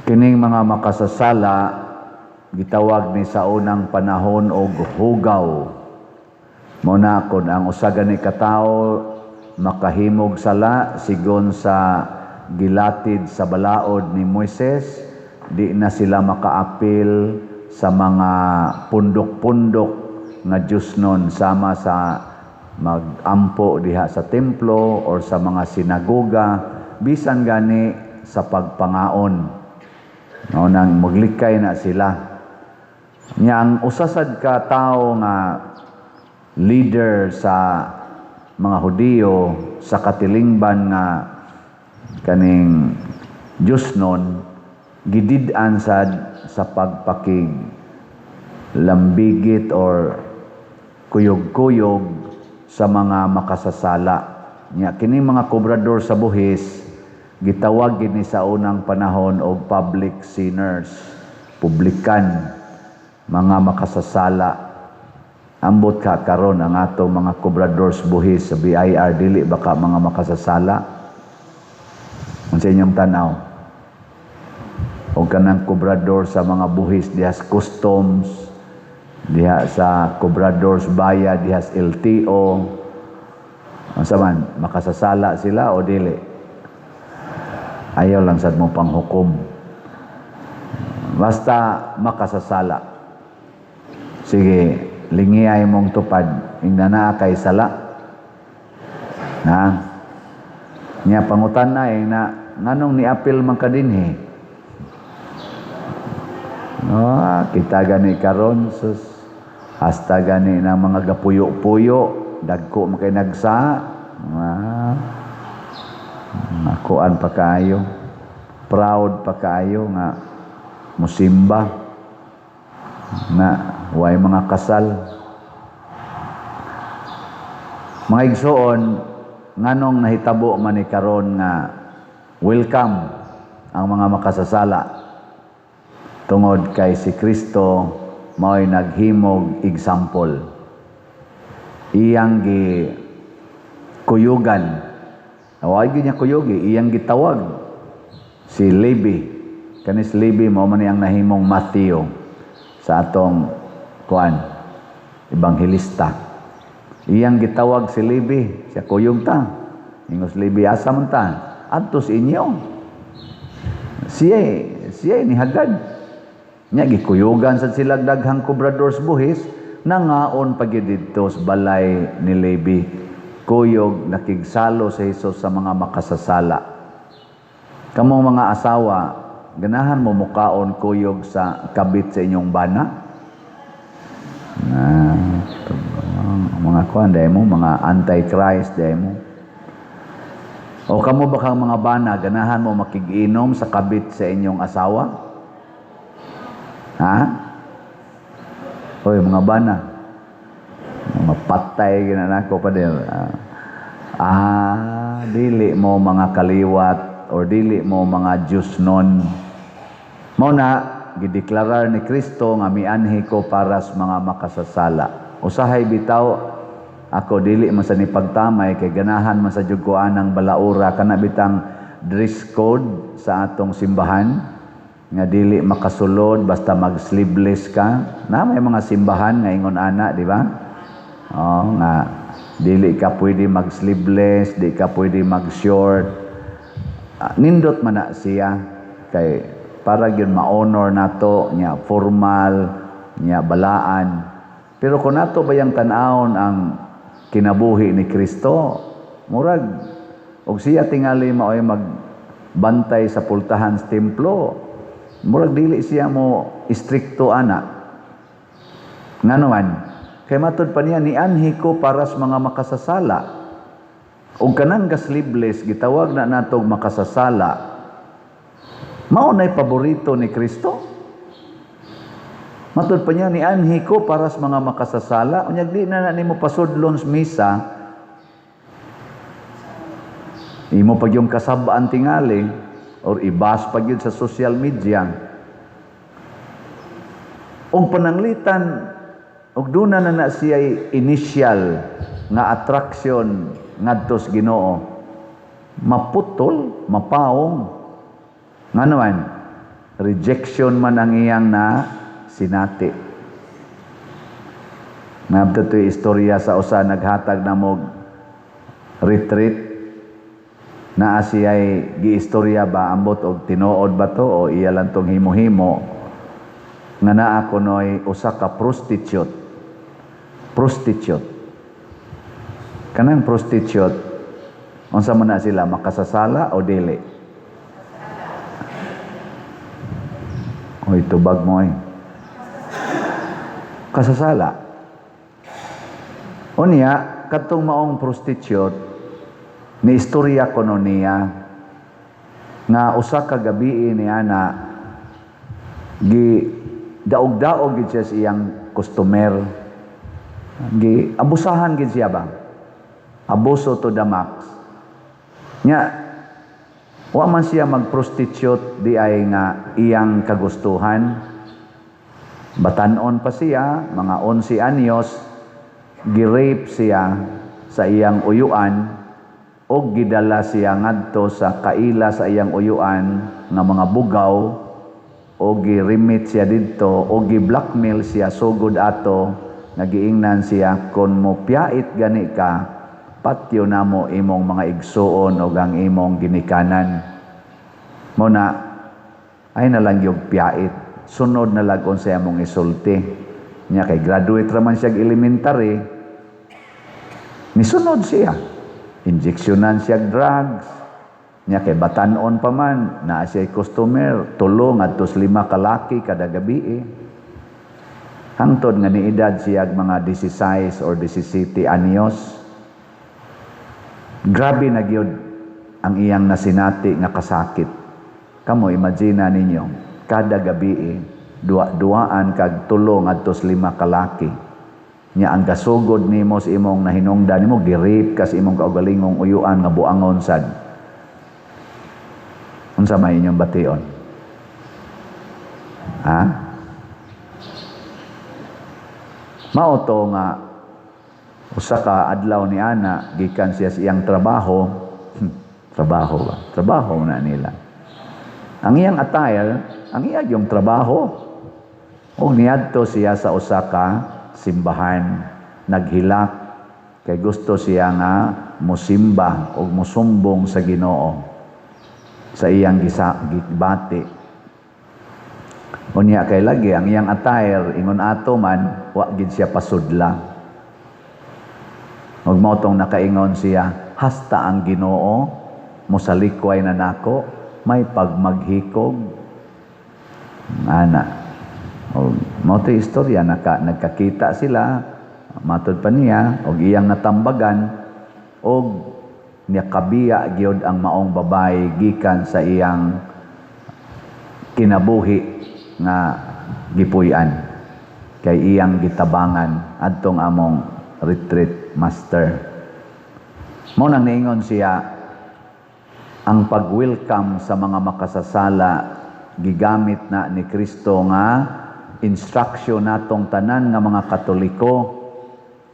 Kining mga makasasala gitawag ni sa unang panahon og hugaw. Mao na kon ang usa gani ka tawo makahimog sala sigon sa gilatid sa balaod ni Moises, di na sila makaapil sa mga pundok-pundok nga Diyosnon sama sa magampo diha sa templo or sa mga sinagoga, bisan gani sa pagpangaon. No, nang maglikay na sila. Nya ang usa sad ka tawo nga leader sa mga Hudiyo sa katilingban nga kaning Diyosnon, gidid-an sad sa pagpakig lambigit or kuyog-kuyog sa mga makasasala. Nya kini mga kobrador sa buhis gitawag gini sa unang panahon og public sinners, publikan, mga makasasala. Ambot ka karon, ang atong mga kobrador sa buhis sa BIR, dili ba ka mga makasasala? Unsa inyong tanaw? O kanang kobrador sa mga buhis diha sa customs, diha sa kobrador sa bayad diha sa LTO, unsa man, makasasala sila o dili? Ayaw lang sad mo panghukom. Basta makasasala. Sige, lingiyay mong tupad, ingna naa kay sala. Na? Nya pangutan na eh, na nganong niapil man ka dinhi? Oh, kita gani karon, sus, hasta gani na mga gapuyo-puyo, dagko man kay nagsa. Ah, nakuan pa kaayo. Proud pa kaayo nga musimba na way mga kasal. Mga igsoon, nganong nahitabo man ni karon nga welcome ang mga makasasala? Tungod kay si Kristo mao'y naghimog example. Iyang gi kuyugan. Way gyud niya kuyugi, iyang gitawag si Levi. Kani si Levi, mao man ni ang nahimong Matthew sa atong kuan, ebanghelista. Iyang gitawag si Levi, siya, "Kuyog ta." Ingos Levi, "Asa man ta?" "Adto sa inyo." Siya nihagad. Nya gikuyugan sad sila daghang kobrador sa buhis, nangaon pa gyud didto sa balay ni Levi. Kuyog, nakigsalo sa Jesus sa mga makasasala. Kamong mga asawa, ganahan mo mukaon kuyog sa kabit sa inyong bana? Na, mga kuan dahil mo, mga anti-Christ dahil mo. O kamo ba kang mga bana, ganahan mo makiginom sa kabit sa inyong asawa? Ha? Hoy, mga bana. Mapatay gina nako pa din. Ah, dili mo mga kaliwat or dili mo mga Diyosnon. Mao na gideklarar ni Kristo nga mianhi ko para sa mga makasasala. Usahay bitaw ako dili man sa ni pagtamay kay ganahan man sa jud ko anang balaura, kana bitang dress code sa atong simbahan nga dili makasulod basta mag sleeveless ka. Na may mga simbahan nga ingon ana, di ba? Oh, nga dili ka pwede mag sleeveless, di ka pwede mag short. Ah, nindot man na siya kay para gyud ma-honor nato nya formal nya balaan. Pero kung nato bayang tan-awon ang kinabuhi ni Kristo, murag og siya tingali maoy magbantay sa pultahan sa templo, murag dili siya mo istrikto ana. Ngano man? Kay matud pa niya, "Nianhi ko para sa mga makasasala." Og kanang ga-sleeveless gitawag na natog makasasala. Mao nay paborito ni Kristo. Matud pa niya, "Nianhi ko para sa mga makasasala." Unyag di na na nimo pasudlon sa misa, imo pag yung kasabaan tingali or ibas pag yun sa social media. Og pananglitan og duna na na siya initial nga attraction ngadto sa Ginoo, maputol, mapaong. Ngano man? Rejection man ang iyang na sinati. Nabta to'y istorya sa usa naghatag na mo retreat, naa siya'y giistorya ba, ambot og tinuod ba to o iya lang tong himo-himo, nga naa kunoy usa ka prostitute. Prostitute, kanang prostitute, unsa man na sila, makasasala o dili? Oy, tubag mo ay. Kasasala. Unya, kadtong maong prostitute, ni istorya kuno niya nga usa ka gabii ni ana gi daog-daog gid siya sa iyang customer. Gi abusahan gid siya ba? Abuso to the max. Nya wa man siya mag-prostitute di ay nga iyang kagustuhan. Batanon pa siya, mga 11 anyos, gi-rape siya sa iyang uyuan og gidala siya ngadto sa kaila sa iyang uyuan nga mga bugaw o gi-remit siya didto o gi-blackmail siya sugod ato nga giingnan siya, "Kon mo piyait gani ka, patyo namo imong mga igsuon og ang imong ginikanan." Mo na ay na lang yung piyait, sunod na lag unsay among isulti niya, kay graduate raman siya elementary. Nisunod siya, injeksyonan siya drugs niya, kay batanon pa man, naa siya customer tulo ngadto lima kalaki kada gabi eh. Hangtod nga niedad siya mga 16 or 17 anyos. Grabe na gyud ang iyang nasinati nga kasakit. Kamo, imagine ninyo, kada gabi eh, duwa-duaan kag tulo ngadto lima kalaki. Nya ang gasugod nimo sa imong nahinungdan nimo, gi-rape ka sa imong kaugalingong uyuan nga buangon sad. Unsa may inyong bation? Ha? Mao to nga usa ka adlaw ni ana gikan siya sa iyang trabaho. Trabaho ba? Trabaho na nila. Ang iyang attire, ang iya yung trabaho. O niadto siya sa usa ka simbahan, naghilak kay gusto siya nga musimba o musumbong sa Ginoo sa iyang gisa gibati. Unya kay lagi ang iyang attire ingon ato man, wa gid siya pasudla. Ug mao tong nakaingon siya, "Hasta ang Ginoo mosalikway na nako, may pagmaghikog." Ana. Og mao to istorya, nagkakita sila, matud pa niya og iyang natambagan og nakabiya gyud ang maong babae gikan sa iyang kinabuhi nga gipuy-an kay iyang gitabangan adtong among retreat master. Mao nang niingon siya, ang pag-welcome sa mga makasasala gigamit na ni Kristo nga instruction natong tanan nga mga Katoliko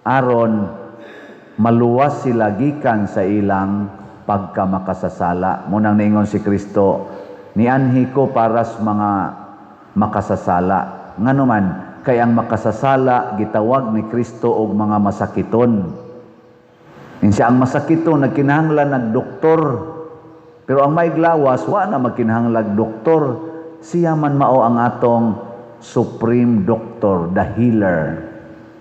aron maluwas sila gikan sa ilang pagkamakasasala. Mao nang niingon si Kristo, "Nianhi ko para sa mga makasasala." Ngano man, kay ang makasasala gitawag ni Kristo og mga masakiton. Insa ang masakiton, nagkinahanglan ng doktor. Pero ang may glawas, wa na magkinahanglan doktor. Siya man mao ang atong supreme doctor, the healer.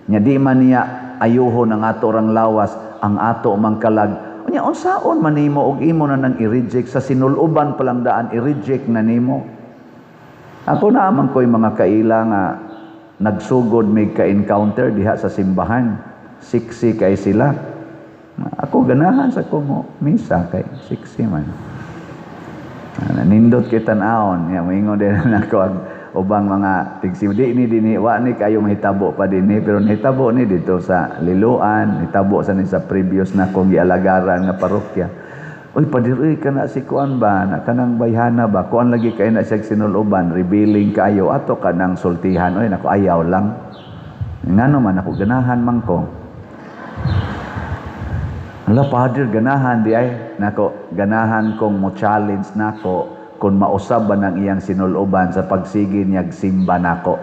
Nya di man niya ayuhon ang ato rang lawas, ang ato mang kalag. Unya unsaon man nimo og imo na nang i-reject sa sinuluban pa lang daan, i-reject na nimo? Ako na man ko'y mga kaila nga nagsugod may ka-encounter diha sa simbahan. Siksi kay sila. Ako ganahan sa ko mo misa kay siksi man. Nindot kay tan-awon. Ya, moingon din nako ang ubang mga tigsi di ni dinhi, wa ni kayo mahitabo pa dinhi, pero nahitabo ni dito sa Liloan, nahitabo sa ni sa previous na kong gialagaran nga parokya. "Uy, padir, uy, kana si kuan ba, na kanang bayhana ba, kuan lagi kay na siya sinuluban, revealing kayo, ato kanang sultihan." "Uy, nako, ayaw lang." "Ngano man?" "Ako ganahan man ko." "Ala, pader, ganahan di ay." "Nako, ganahan kong mo challenge nako." kung mausab ba ng iyang sinuloban sa pagsige niyag simba nako.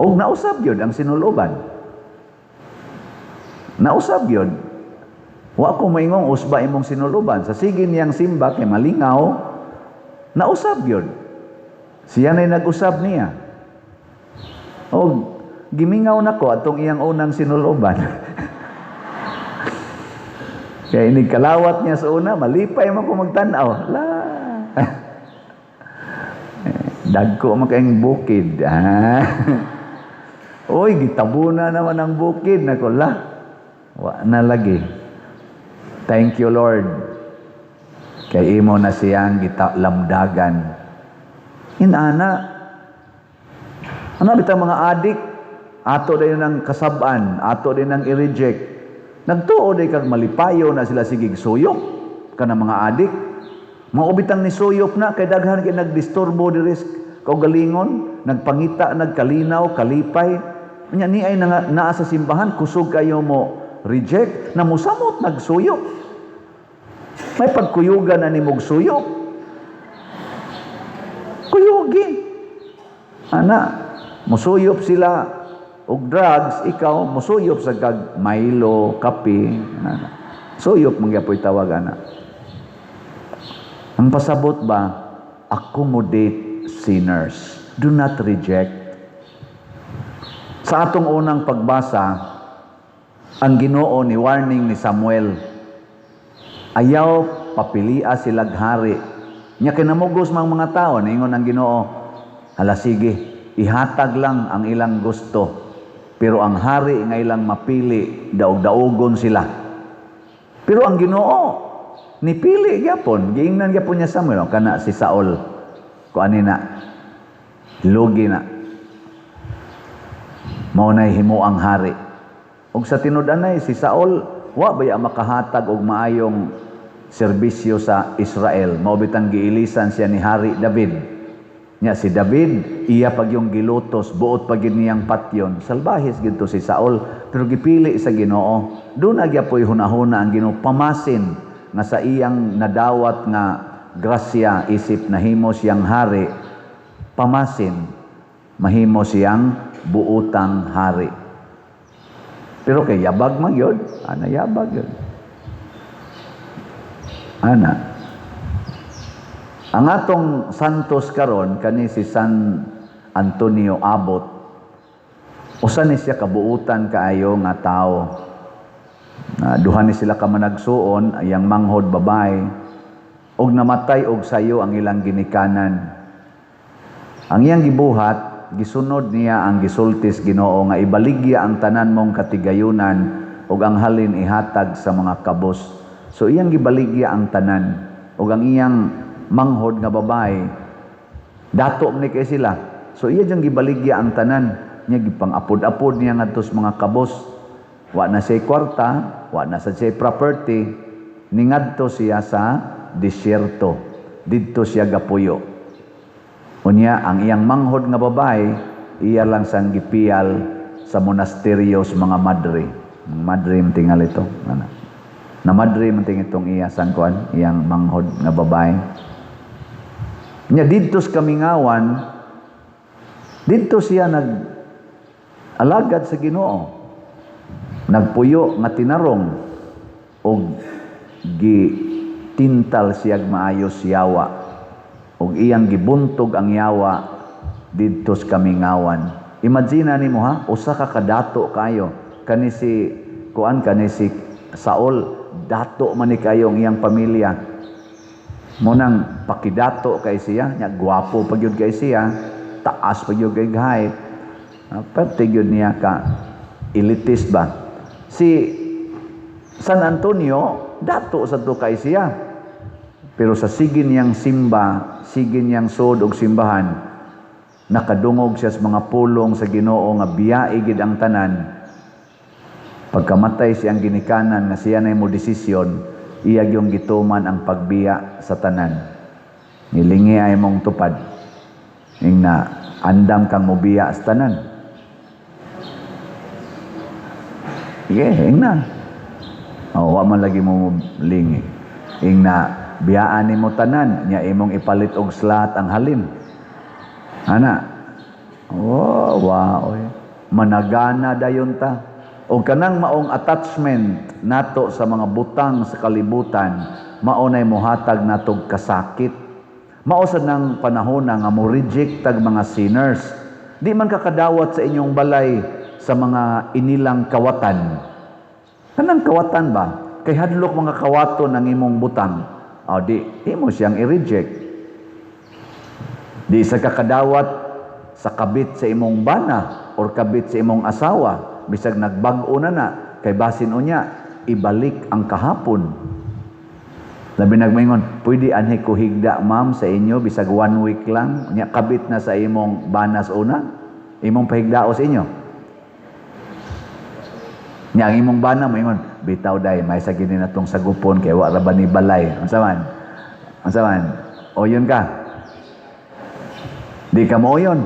Og nausab yun ang sinuloban. Nausab yun. Wa ko maingong usba imong sinuloban. Sa sige niyang simba kay malingaw, nausab yun. Siya na'y nag-usab niya. Og gimingaw nako atong iyang unang sinuloban. Kaya inig kalawat niya sa una, malipay man ko magtan-aw. La. Dagko man kayong bukid. Ah. Oy, gitabuna naman ang bukid. Nako, la. Wa na lagi. Thank you, Lord. Kay imo na siyang lamdagan. Inana. Ano bitang mga adik? Ato din ang kasab-an, ato din ang i-reject. Nagtuo day kag malipayo na sila sigig suyop kana mga adik. Mao bitang ni suyop na kay daghan kay nagdisturbo diri kaugalingon, nagpangita, nagkalinaw, kalipay. Nya ni ay naa sa simbahan, kusog kayo mo reject, na musamot nagsuyop. May pagkuyugan na ni mog suyop. Kuyugi. Ana, musuyop sila og drugs, ikaw musuyop sa kag Milo, kape, ana. Suyop man gyapoy tawag ana. Ang pasabot ba, accommodate sinners. Do not reject. Sa atong unang pagbasa, ang Ginoo ni warning ni Samuel. Ayaw papilia silag hari. Nya kinamugos mang mga tao, niingon ang Ginoo, hala sige, ihatag lang ang ilang gusto. Pero ang hari nga ilang mapili, daog-daogon sila. Pero ang Ginoo, nipili gyapon, giingnan gyapon niya Samuel, oh, kana si Saul. Kuani na, lugi na. Mao nay himo ang hari. Og sa tinud-anay si Saul, wa baya makahatag og maayong serbisyo sa Israel. Mao bitang giilisan siya ni Hari David. Nya si David, iya pag yung gilutos, buot pag yun niyang patyon. Salbahis gito si Saul, pero gipili sa Ginoo. Doon agyapoy hunahuna ang Ginoo, pamasin nga sa iyang nadawat nga grasya isip nahimo siyang hari, pamasin mahimo siyang buotang hari. Pero kay yabag man yun, ana yabag yun. Ana. Ang atong santos karon kani si San Antonio Abbot. Usa ni siya kabuutan kaayo nga tawo. Duha ni sila ka managsuon, ayang manghod babae, og namatay og sayo ang ilang ginikanan. Ang iyang gibuhat, gisunod niya ang gisultis Ginoo nga ibaligya ang tanan mong katigayunan ug ang halin ihatag sa mga kabos. So iyang gibaligya ang tanan ug ang iyang manghod nga babae dato ni kay sila. So iya jang gibaligya ang tanan niya, gipang-apod-apod niya ngadto sa mga kabos. Wa na siya kwarta, wa na sa siya property, ningadto siya sa disyerto. Didto siya gapuyo. Unya ang iyang manghod nga babae iya lang sang gipiyal sa monasteryo sa mga madre. Madre man tingal ito. Ana. Na madre man ting itong iya sangkuan, iyang manghod nga babae. Nya didto sa kamingawan, didto siya nag alagad sa Ginoo. Nagpuyo nga tinarong og gitintal siyag maayos yawa og iyang gibuntog ang yawa didto sa kamingawan. Imagine nimo ha, usa ka kadato kayo kani si kuan, kani si Saul, dato man ni kayo ang iyang pamilya. Mo nang pakidato kay siya, nya gwapo pa gyud kay siya, taas pa gyud kay height. Pati gyud niya ka elitist ba. Si San Antonio, dato sa to kay siya. Pero sa sige niyang simba, sige niyang sod og simbahan, nakadungog siya sa mga pulong sa Ginoo nga biyai gid ang tanan. Pagkamatay siyang ginikanan nga siya na mo desisyon, iya gyung gituman ang pagbiya sa tanan. Nilingi ay mong tupad. Ing na andam kang mobiya sa tanan. Sige, ing na. O, wa man lagi mo lingi. Ingna biyaan nimo tanan nya imong ipalit og slot ang halin. Ana. Oh, wow. Oy. Managana dayon ta. O kanang maong attachment nato sa mga butang sa kalibutan, mao nay mohatag natog kasakit. Mao sad nang panahon na nga mo reject tag mga sinners. Di man kakadawat sa inyong balay sa mga inilang kawatan. Kanang kawatan ba? Kay hadlok mga kawaton ang imong butang. O di, imo siyang i-reject. Di sa kakadawat sa kabit sa imong bana or kabit sa imong asawa, bisag nagbag-o na na, kay basin unya, ibalik ang kahapon. Labi nagmaingon, "Pwede anhi ko higda, ma'am, sa inyo, bisag one week lang," nya kabit na sa imong banas una, imong pahigdao sa inyo. Nya ang imong bana moingon, "Bitaw day, may sa gini na tong sagupon kay wa ra ba ni balay." Unsa man? Unsa man? Oyon ka. Di ka mooyon.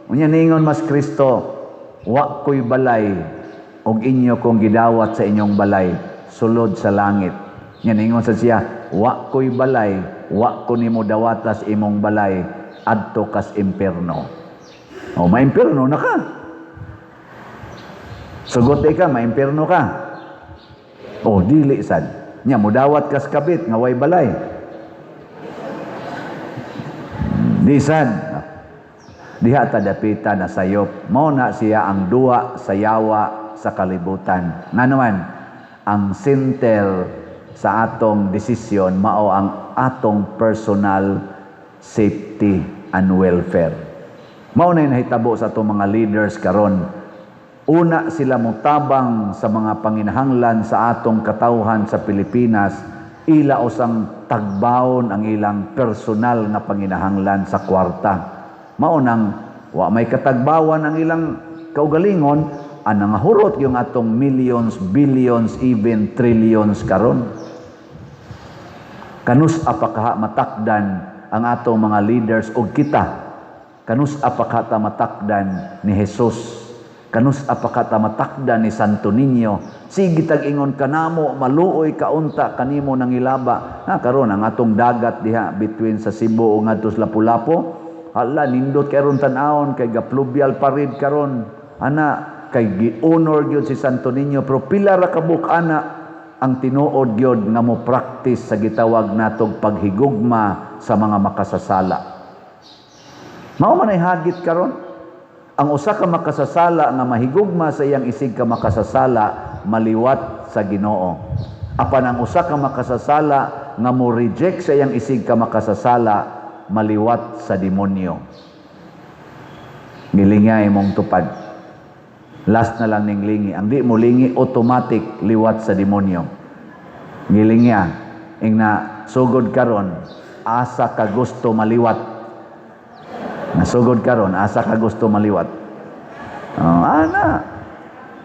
Unya ningon mas Kristo, "Wa ko'y balay og inyo kong gidawat sa inyong balay, sulod sa langit." Nya ningon sa siya, "Wa ko'y balay, wa ko nimo dawatas imong balay, adto kas impierno." O maimpierno na ka. Sugot ka, maimpierno ka. O dili sad. Nya mudawat kas kabit nga way balay. Di sad. Diha ta dapita na sayop. Mao na siya ang duwa sa yawa sa kalibutan. Ngano man, ang center sa atong desisyon mao ang atong personal safety and welfare. Mao na nahitabo sa atong mga leaders karon. Una sila motabang sa mga panginahanglan sa atong katawhan sa Pilipinas, ila usang tagbawon ang ilang personal nga panginahanglan sa kwarta. Mao nang wa may katagbawan ang ilang kaugalingon, ang nangahurot yung atong millions, billions, even trillions karon. Kanus pa kaha matakdan ang atong mga leaders og kita? Kanus pa kaha matakdan ni Jesus? Kanus pa kaha matakdan ni Santo Niño? Sige tag ingon kanamo, maluoy kaunta kanimo nangilaba. Ha, karon ang atong dagat diha between sa Cebu ug ngadto sa Lapu-Lapu. Hala, nindot kay ron tan-awon kay gaplubyal parid karon. Ana kay gi-honor gyud si Santo Niño, pero pila ra ka ana ang tinuod gyud nga mo practice sa gitawag natog paghigugma sa mga makasasala? Mao man ay hagit karon. Ang usa ka makasasala nga mahigugma sa iyang isig ka makasasala, maliwat sa Ginoo. Apan ang usa ka makasasala nga mo reject sa iyang isig ka makasasala, maliwat sa demonyo. Gilinga imong tupad. Last na lang ning lingi. Ang di mo lingi, automatic liwat sa demonyo. Gilingya. Ingna, sugod karon, asa ka gusto maliwat? Nasugod karon, asa ka gusto maliwat? Oh, ana.